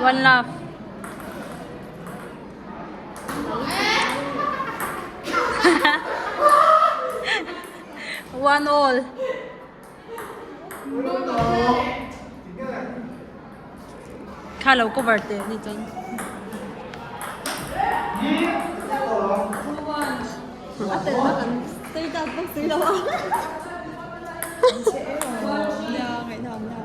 One love. One all. Kha lo cover teh ni chuan. A telna kan status bawk si lo a. Nia ngaihna awm lo.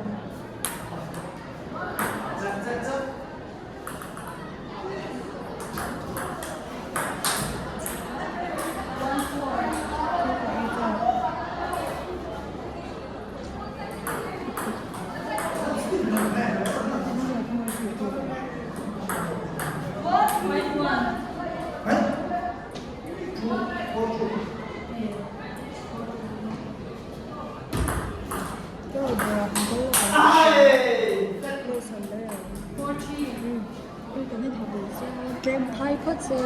Tlem phai phawt se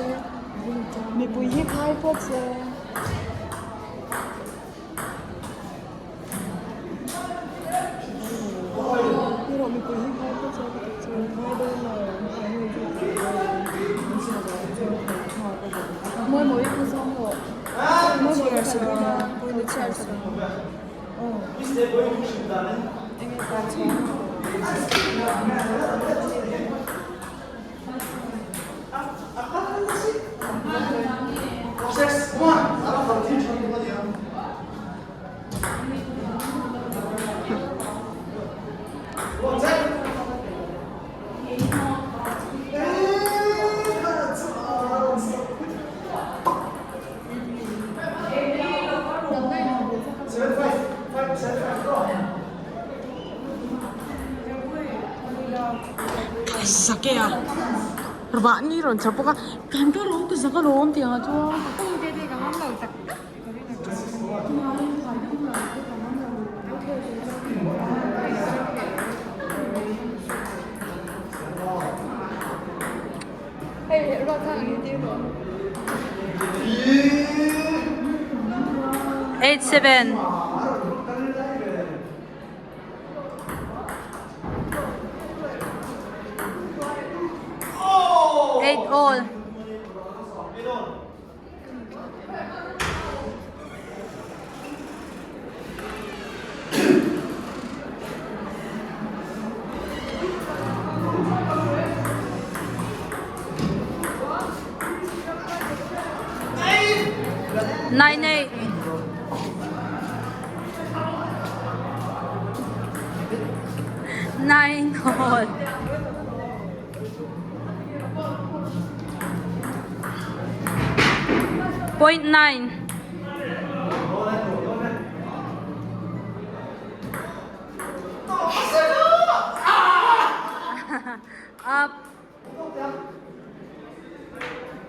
mipui hi phai phawt se. Sakea vahni rawn chho bawk a kan ka lawm ka zak alawm tih ang ah chuan. 8 7. 8 all. 9 8. 9 all. 0.9. Up.